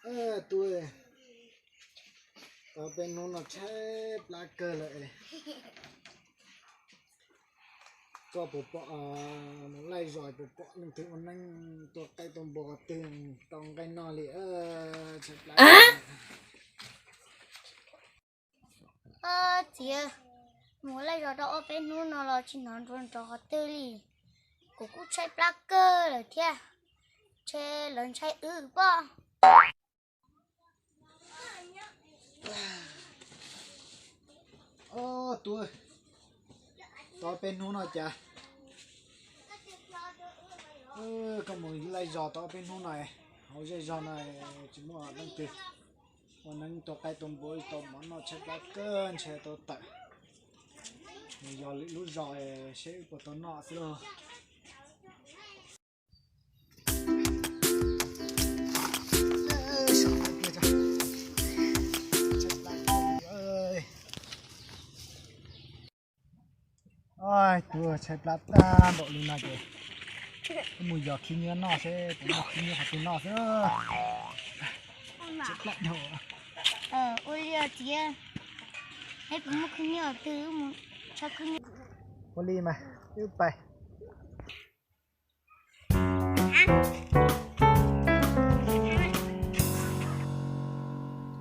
Tub, tau peb hnub no tshaib plab kawg lawm. Koj puas pom, mus laij zos puas pom leej twg ua neeb tua qaib tua npua qhov twg tau nqaij noj li? Tshaib plab. Txiv, mus laij zos tau ob peb hnub no los tsis hnov nrov nrov qhov twg li. Kuv kuj tshaib plab kawg lawm thiab, ntshe lawv ntshai wb pob. Ob tug, tau peb hnub no cas, koj mus laij zos tau peb hnub no, hauv zej zog no tsis muaj leej twg ua neeb tua qaib tua npua tau mov noj, tshaib plab kawg, ntshe tau tawm mus yos lwm lub zos seb wb puas tau noj xwb lauj. Tub, tshaib plab tag npaum li no ces wb mus yos khib nyiab noj seb puas muaj khib nyiab qhov twg noj xwb. Tshaib plab dhau. Ua li txiv, es puas muaj khib nyiab qhov twg wb mus tshawb khib nyiab. Ua li mas wb pais.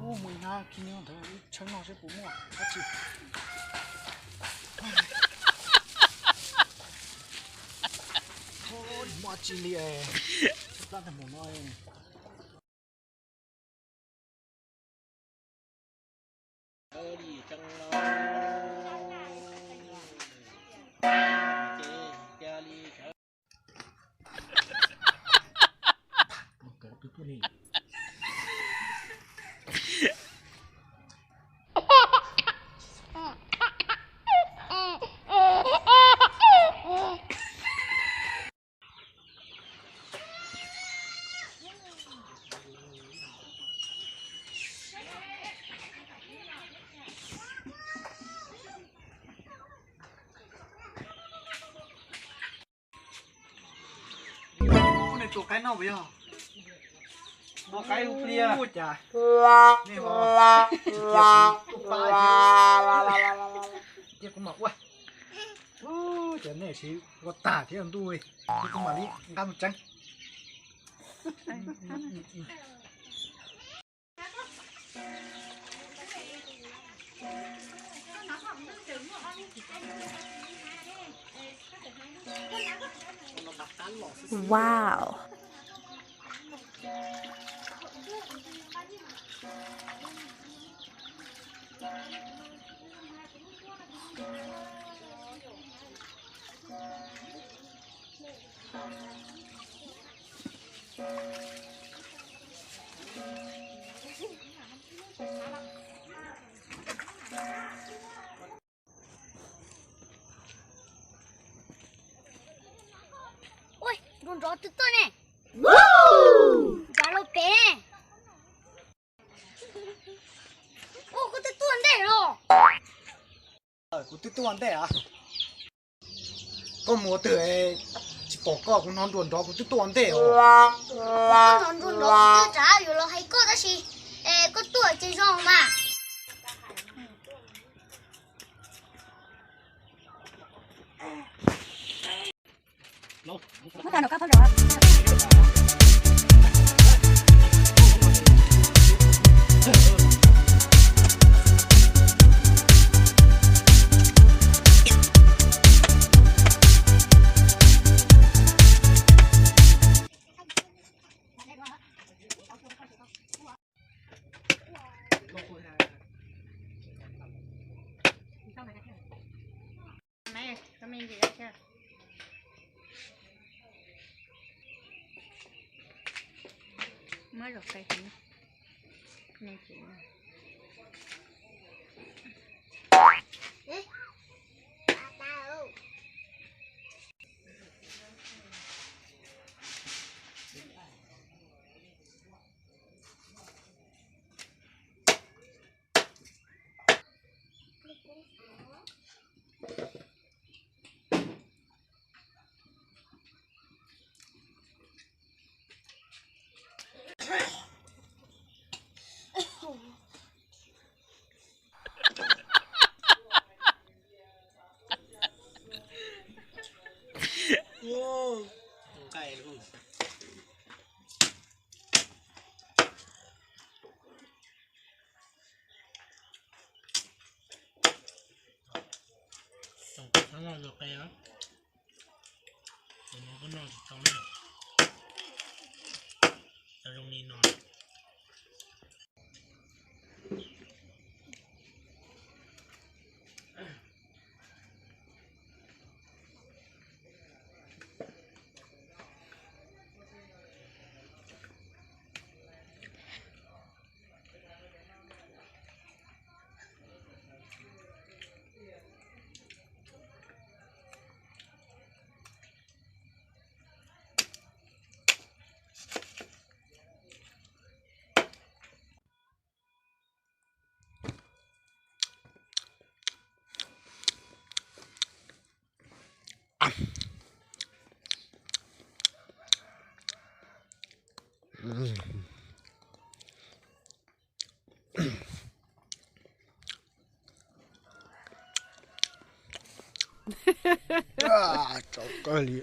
Ub, mus ib hnab khib nyiab ntawd wb tshawb noj seb puas muaj dab tsi. Muaj dab tsi li, tshaib plab tag npaum no. Nej tua qaib noj puas yog? Tua qaib hu pliag. Ua cas nej ho tsis cia kuv tuaj pab thiab? Cia kuv mam ua. Ua cas nej siv ua tag thiab ntuj, kuv mam li nqa mus tseev. Wow. Ua, nrov nrov twg tuaj ne? Nrov los pem ne. Ua, koj twb tuaj ntej los. Kuv twb tuaj ntej a. Koj mus twg tsis pom koj, kuv hnov nruas nrov kuv twb tuaj ntej os. Koj hnov nruas nrov kuv twb rov yuav los hais koj tab sis koj tuaj ces zoo mas. Noj qe, noj tsis tau li, zoo li no. Tsaus kawg li.